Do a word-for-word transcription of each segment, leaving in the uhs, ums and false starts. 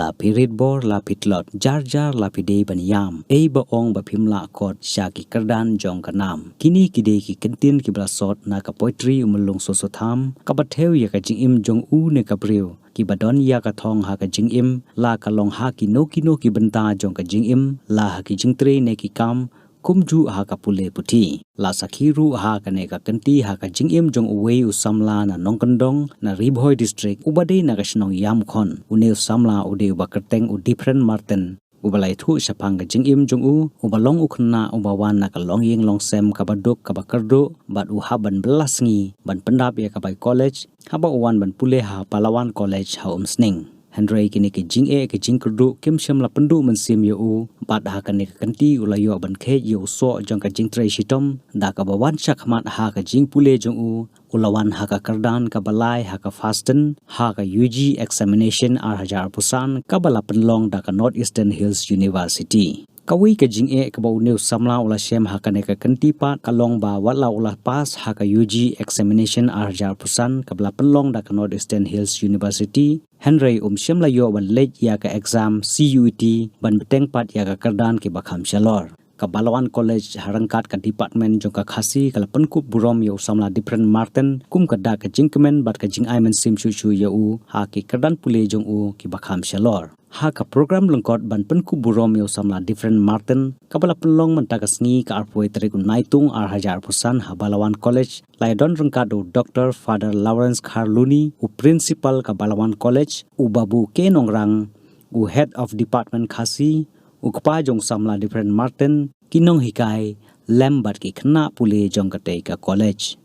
La phi rit bor la phi tlot, jar jar la phi dei ban ïam, ei ba ong ba phim lah kot sha ki kyrdan jong ka nam. Kine ki dei ki kyntien kiba la sot na ka poetry u Myllung Soso Tham, kaba thew ïa ka jingim jong u ne ka briew, kiba don ïa ka thong ha ka jingim, la ka long ha kino kino ki bynta jong ka jingim, la ha ki jingtrei ne ki kam, kumjuh ha ka pule puthi. La sakhi ruh ha kane ka kynti ha ka jingim jong uwei u samla na nongkyndong na Ri Bhoi District, uba dei na ka shnong Ïamkhon. Une u samla u dei uba kyrteng u Different Martin, uba la ïathuh shaphang ka jingim jong u, uba long u khynnah uba wan na ka longïing longsem kaba duk kaba kyrduh, bad u hap ban bylla sngi ban pyndap ïa ka bai college, haba u wan ban pule ha Pahlawan College ha Umsning. Hynrei kine ki jingeh ki jingkyrduh kim shym la pynduh mynsiem ïa u, bad ha kane ka kynti u la ïoh ban kheit ïa u soh jong ka jingtrei shitom, da kaba wan shakhmat ha ka jingpule jong u, u la wan ha ka kyrdan kaba lai ha ka FAST ten, ha ka U G examination ar hajar arphew san, kaba la pynlong da ka North Eastern Hills University. Kawei ka jingeh kaba une u samla u la shem ha kane ka kynti pat ka long ba wat la u la pass ha ka U G examination ar hajar arphew san kaba la pynlong da ka North Eastern Hills University, hynrei um shym la ïoh ban leit ïa ka exam C U E T ban bteng pat ïa ka kyrdan kiba kham shalor. Ka Pahlawan College ha ryngkat ka department jong ka Khasi ka la pynkup burom ïa u samla Different Martin kum ka dak ka jingkmen bad ka jingai mynsiem shuh shuh ïa u ha ki kyrdan pule jong u kiba kham shalor. Ha ka program lyngkot ban pynkup burom ïa u samla Different Martin, kaba la pynlong mynta ka sngi ka arphew tarik u Naitung ar hajar arphew san ha Pahlawan College, la ïadon ryngkat u Doctor Father Lawrence Kharluni, u principal ka Pahlawan College, u Babu K Nongrang, u Head of Department Khasi, u kpa jong u samla Different Martin, ki nonghikai, lem bad ki khynnah pule jong katei ka college.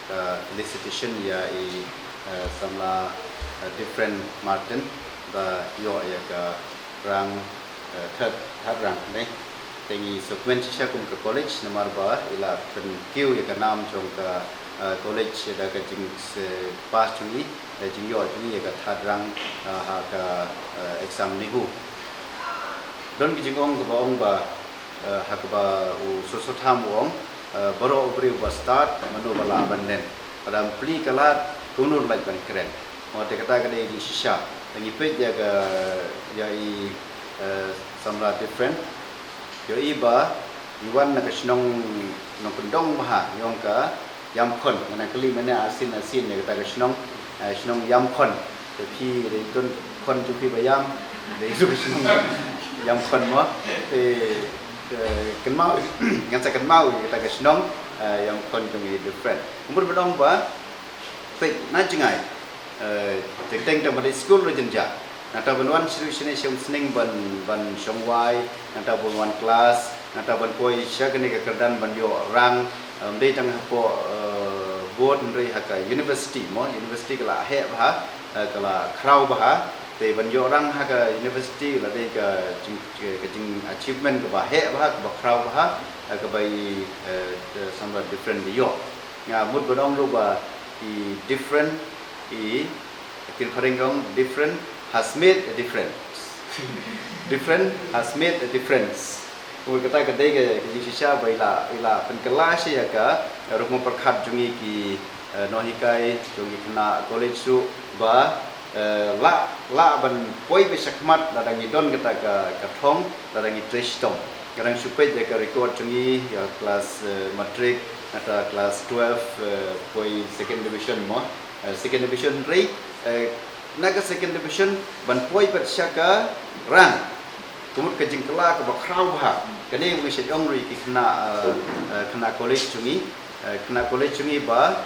Ka felicitation ïa i, eh, samla, eh, Different Martin ba ïoh ïa ka rang, eh, third, third rang ne. Te ngi sngewkmen shisha kum ka college namar ba i la pynkiew ïa ka nam jong ka, eh, college da ka jing, eh, pass jong i, eh, jingïoh jong i ïa ka third rang, eh, ha ka, eh, exam NEHU. Don ki jingong kaba ong ba, eh, ha kaba u Soso Tham u ong, eh, baroh u briew ba stad, mano ba lah ban len. Lada ym plie ka lad, kumno ruh lait ban kren. Mo, te kata ka dei jingshisha. Te ngi peit ïa ka, ïa i, eh, samla Different. Ïohi ba i wan na ka shnong nongkyndong bha, ïong ka Ïamkhon, nga nang kylli mynne arsien arsien ïa kata ka shnong, eh, shnong Ïamkhon. Te phi dei tun khon jong phi ba ïam, dei tu ka shnong Ïamkhon mo. Te, eh, kynmaw, ngan sa kynmaw ïa kata ka shnong, eh, Ïamkhon jong i Different. Kumba ba ong ba, te na jngai, eh, te teng tang ba dei skul ruh jynjar. Nangta ban wan sha shnong sha Umsning ban, ban shong wai, nangta ban wan klas, nangta ban poi sha kane ka kyrdan ban ïoh rang, em, dei tang hapoh, eh, board hynrei ha ka university mo, university ka la heh bha, eh, ka la khraw bha, te ban ïoh rang ha ka university la dei ka jing, ka jing achievement kaba heh bha, kaba khraw bha, eh, kaba i, eh, eh, samla Different ba ïoh. Nga mut ban ong ruh ba i Different, i, ki phareng ka ong, different has made a difference. Different has made a difference. Kumba kata ka dei ka, ka jingshisha ba i la, i la pynkylla shisha ïa ka rukom pyrkhat jong ngi ki, eh, nonghikai, jong ngi khynnah college ruh ba, eh, lah, lah ban poi beit shakhmat lada ngi don kata ka, ka thong, lada ngi trei shitom. Nga dang shu peit ïa ka record jong ngi, ïa klas, eh, matric, nangta klas twelve, eh, poi second division mo. Eh, second division hynrei, eh, na ka second division ban poi pat sha ka rang. Ka mut ka jingkylla kaba khraw bha. Kane ngi shait ong ruh ïa ki khynnah, eh, eh, khynnah college jong ngi, eh, khynnah college jong ngi ba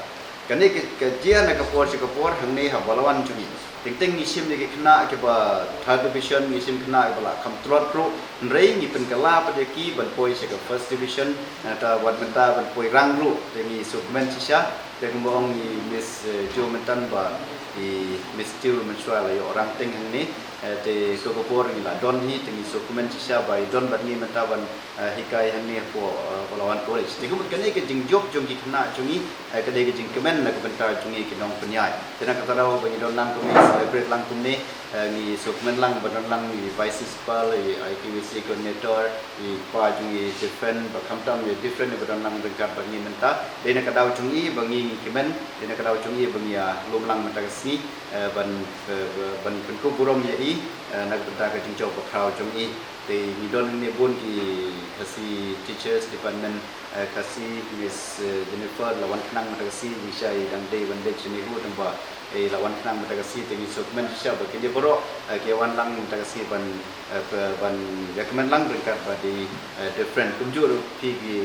kane ka, ka jia na ka por sha ka por hangne ha Pahlawan jong ngi. Teng teng ngi shim ïa ki khynnah kiba third division, ngi shim khynnah kiba la kham tlot ruh. Hynrei ngi pynkylla pat ïa ki ban poi sha ka first division, nangta wat mynta ban poi rang ruh. Te ngi sngewkmen shisha. Te kumba ong i Miss, eh, Jo mynta ba i Miss Tew mynshuwa la ïoh rang teng hangne. Eh, te ka, ka por ngi la don hi, te ngi sngewkmen shisha ba i don bad ngi mynta ban, eh, hikai hangne hapoh, eh, Pahlawan College. Te kumba kane ka jingjop jong ki khynnah jong ngi, eh, ka dei ka jingkmen na ka bynta jong ngi ki nongpynïaid. Te na kata daw ba ngi don lang kumne, celebrate lang kumne, eh, ngi sngewkmen lang ba don lang i Vice Principal, i I T V C coordinator, i kpa jong ngi Different, ba khamtam i Different ba don lang ryngkat bad ngi mynta. Dei na ka daw jong i ba ngi ngi kmen, dei na ka daw jong i ba ngi ïa lum lang mynta ka sngi, eh, ban, eh, ban pynkup burom ïa i, eh, na ka bynta ka jingjop bakhraw jong i. Te ngi don hangne bun ki Khasi Teachers Department, eh, Khasi, Miss, eh, Jennifer la wan khnang mynta ka sngi, jingshisha i dang dei ban leit shane hi tang ba, eh, la wan khnang mynta ka sngi. Te ngi sngewkmen shisha ba kine baroh, eh, ki wan lang mynta ka sngi ban, eh, ba, ban ïakmen lang ryngkat bad i, eh, different. Kumjuh ruh phi ki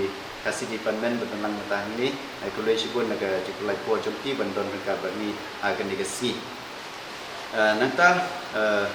Khasi Department ba don lang mynta hangne, eh, khublei shibun na ka jingpynlait por jong phi ban don ryngkat bad ngi ha kane ka sngi. Eh, nangta, eh,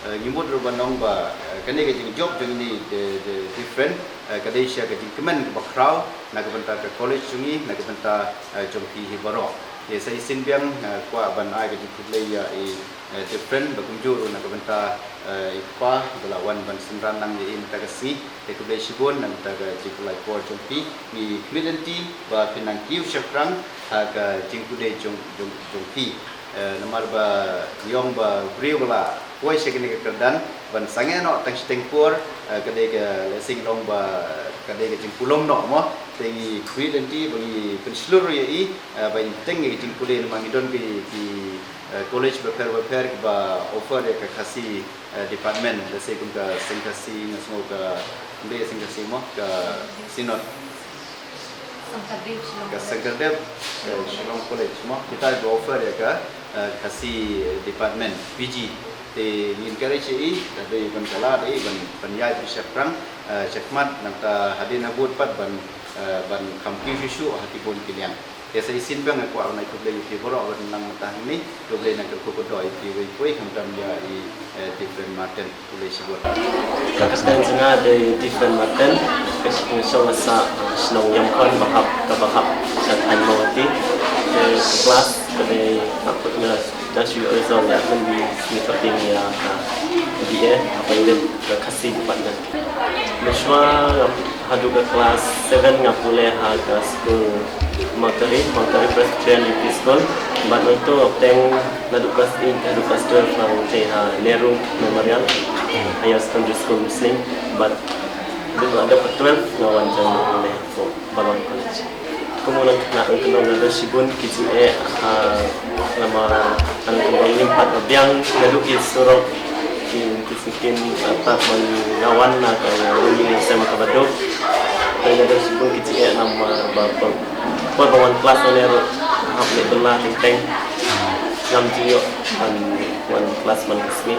eh, ngi mut ruh ban ong ba, eh, kane ka jingjop jong ngi, the, the different, eh, ka dei shisha ka jingkmen kaba khraw na ka bynta ka college jong ngi, na ka bynta, eh, jong phi hi baroh. Te sa shisien biang, eh, kwah ban ai ka jingkhublei ïa i, eh, different, ba kumjuh ruh na ka bynta, eh, i kpa ba la wan ban synran lang ïa i mynta ka sngi. Te khublei shibun na ka bynta ka jingpynlait por jong phi. Ngi khmih lynti ba phin nang kiew shaphrang ha ka jingpule jong, jong, jong phi. Eh, namar ba ngi ong ba briew ba la poi sha kane ka kyrdan ban sangeh noh tang shiteng por, eh, ka dei ka, lehse ngi ong ba ka dei ka jingpulom noh mo. Te ngi khmih lynti ba ngi pynshlur ïa i, eh, ba in teng ïa ka jingpule, namar ngi don ki, ki, eh, college bapher bapher kiba offer ïa ka Khasi, eh, department, lehse kum ka Seng Khasi, nga sngew ka, ym dei Seng Khasi mo, ka Synod. Sangkardev Shillong Ka College. Sangkardev, eh, Shillong College mo, kita ba offer ïa ka, eh, Khasi department, P G. Te ngi encourage ïa i, lada i ban kylla da i ban, ban ïaid bishaphrang, eh, shakhmat, nangta hadien habud pat ban, eh, ban kham kiew shuh shuh ha ki bun ki liang. Te sa shisien biang nga kwah ban ai khublei ïa phi baroh ba don lang mynta hangne, khublei na ka kyrkhu kyrdoh ïa phi uwei pa uwei, khamtam ïa i, eh, Different Martin, khublei shibun. Ka kyrteng jong nga dei Different Martin, ka shong, nga shong ha shnong Yamkhon, ba hap, kaba hap sha thaiñ Mawhati. Te ka klas ka dei, hap kut nga dang shu ïoh result ïa ka, ngi, ngi toh tieng ïa ka B A, hap ïa ka Khasi department. Mynshuwa haduh ka klas seven nga pule ha ka skul Mawkari, Mawkari Presbyterian U P School. Bad nangta nga bteng naduh klas eight haduh klas twelve nga tei ha Nehru Memorial Higher Secondary School Muslim. Bad haduh ka twelve nga wan jam pule ha Balwang College. Kum u nongkynnoh, nongkynnoh, nga don shibun ki jingeh, ah, namar nga don kyndong lympat ba biang naduh ki surok, ki, ki sngewthuh, ah, ban nga wan na ka uni, sem kaba duk. Te nga don shibun ki jingeh namar ba, ba, ba, ba wan klas lane ruh hap leh bylla teng teng. Ngam ju ïoh ban wan klas man ka sngi.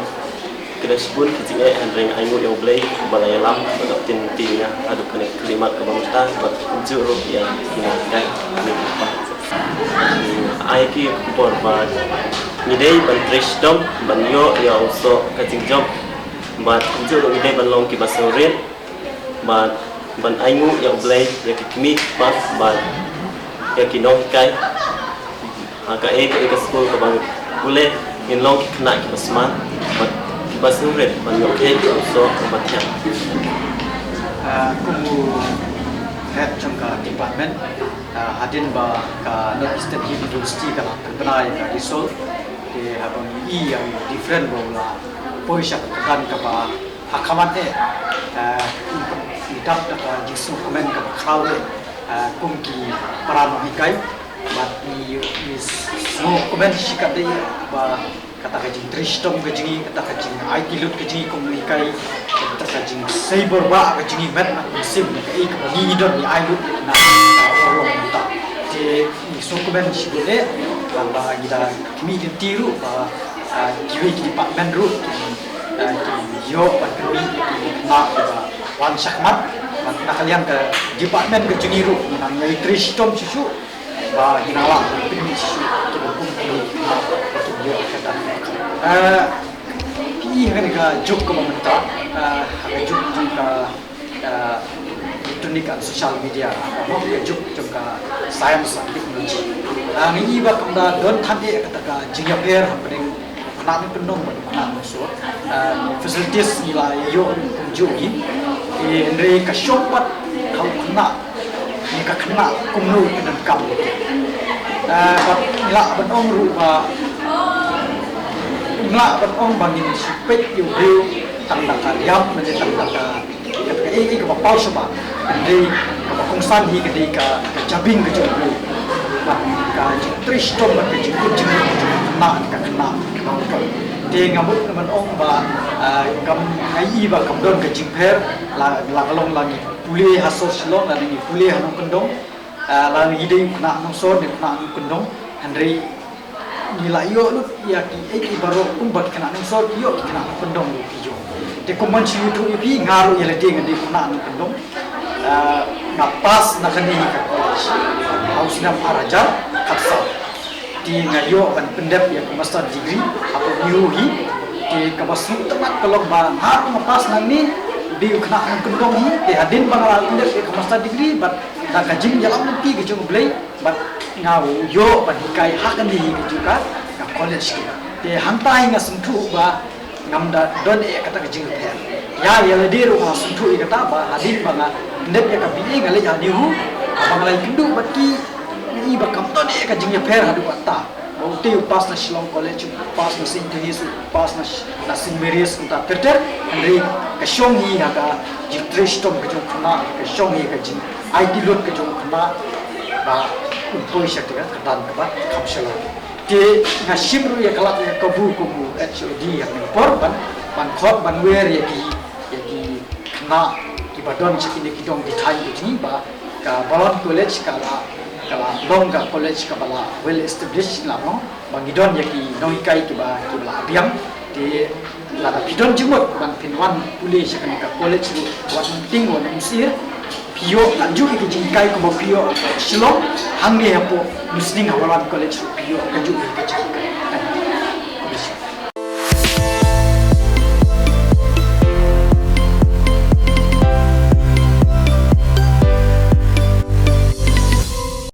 Ka don shibun ki jingeh, hynrei nga ainguh ïa U Blei ba la ïalam bad la pynlong ïa nga haduh kane ka khyllipmat kaba mynta bad kumjuh ruh ïa ki nonghikai, ïa ki nonghikai. Ai ki khubor ba ngi dei ban trei shitom ban ïoh ïa u soh ka jingjop bad kumjuh ruh ngi dei ban long kiba sngewrit bad ban ainguh ïa U Blei, ïa ki kmie ki kpa bad ïa ki nonghikai. Ha kaei kaei ka skul kaba ngi pule, ngin long ki khynnah kiba smart bad kiba sngewrit ban ïoh kheit ïa u soh kaba thiang. Ah, kum u head jong ka department, ah, hadien ba ka North Eastern Hill University ka la pynbna ïa ka result, te haba ngi ïohi ïa u Different ba u la poi sha ka kyrdan kaba ha khmat eh, ah, ngi dap da ka jingsngewkmen kaba khraw eh, ah, kum ki para nonghikai. Bad ngi, ngi sngewkmen shikatdei ba kata ka jingtrei shitom ka jong ngi, kata ka jingaiti lut ka jong ngi kum nonghikai, kata ka jingsei bor ba ka jong ngi met na ka mynsiem, kaei kaba ngi don ngi ai lut na ka urlong mynta. Te ngi sngewkmen shibun eh ba ngi da khmih lynti ruh ba, ah, kiwei ki department ruh ki, ah, ki ïoh ban pynmih ïa ki khynnah kiba wan shakhmat. Bad na ka liang ka department ka jong ngi ruh ngi nang ïai trei shitom shuh shuh ba ngi nang lah ban pynmih shuh shuh kiba kum kine ki khynnah ba kin ïoh ka dang. Ah, phi i ha kane ka juk kaba mynta, ah, ha ka juk jong ka ah, electronic and social media, ah, ka juk jong ka science and technology. Ah, ngi i ba kumta don than eh kata ka jingïapher hapdeng khynnah ne pyndonkam bad khynnah ne sngewsih. Ah, facilities ngi la ïoh kumjuh hi. Eh, hynrei ka shong pat ha u khynnah ne ka khynnah kumno u pyndonkam. Ah, bad ngi lah ban ong ruh ba, ngi lah ban ong ba ngin shu peit ïa u briew tang da ka riam ne tang da ka Kaei kaei kaba paw shabar, hynrei kaba kongsan hi ka dei ka, ka jabieng ka jong u. Bad ka jingtrei shitom bad ka jingkut jingkut ka jong u khynnah, ka khynnah kaba u don. Te nga mut nga ban ong ba, ah, kam nga i ba kam don ka jingpher, la, la ka long la ngi pule ha sor Shillong, la ngi pule ha nongkyndong, ah, la ngi dei u khynnah nongsor ne u khynnah nongkyndong, hynrei ngi la ïoh lut ïa ki, eh, ki baroh kumba ki khynnah nongsor ki ïoh, ki khynnah nongkyndong ruh ki ïoh. Te kumban shu ïathuh ïa phi, nga ruh ïa lade nga dei u khynnah nongkyndong. Ah, nga pass na kane ka college ha u snem ar hajar khatsaw. Te nga ïoh ban pyndep ïa ka master degree hapoh NEHU hi. Te kaba sngewtynnat ka long ba nga ruh nga pass nangne, u dei u khynnah nongkyndong hi. Te hadien ba nga la pyndep ïa ka master degree bad da ka jingïalam lynti ka jong U Blei bad nga ïoh ban hikai ha kane hi ka jong ka, ka college hi. Te hangta hi nga sngewthuh ba ngam da don eh kata ka jingpher. Ïa, ïa lade ruh nga sngewthuh ïa kata ba hadien ba nga pyndep ïa ka B A nga leit ha NEHU, ba nga la ïakynduh bad ki, nga i ba kam don eh ka jingïapher haduh katta. Ba utei u pass na Shillong College, u pass na Saint Denis, u pass na, na Saint Mary's, kumta ter ter. Hynrei ka shong hi ha ka jingtrei shitom ka jong u khynnah, ka shong hi ha ka jingaiti lut ka jong u khynnah ba un poi sha kata ka dan kaba kham shalor. Te nga shim ruh ïa ka lad ïa ka kabu kum u H O D ha kane ka por ban, ban khot ban wer ïa ki, ïa ki khynnah kiba don sha kine ki dong ki thaiñ ki jong ngi ba ka Ballon College ka la, ka la long ka college kaba la well established, la long ba ngi don ïa ki nonghikai kiba, kiba la biang. Te lada phi don jingmut ban phin wan pule sha kane ka college ruh, wat nym tieng, wat nym syier, phi ïoh kajuh ïa ka jinghikai kumba phi ïoh Shillong, hangne hapoh Muslim ha Ballon College ruh phi ïoh kajuh ïa ka jinghikai.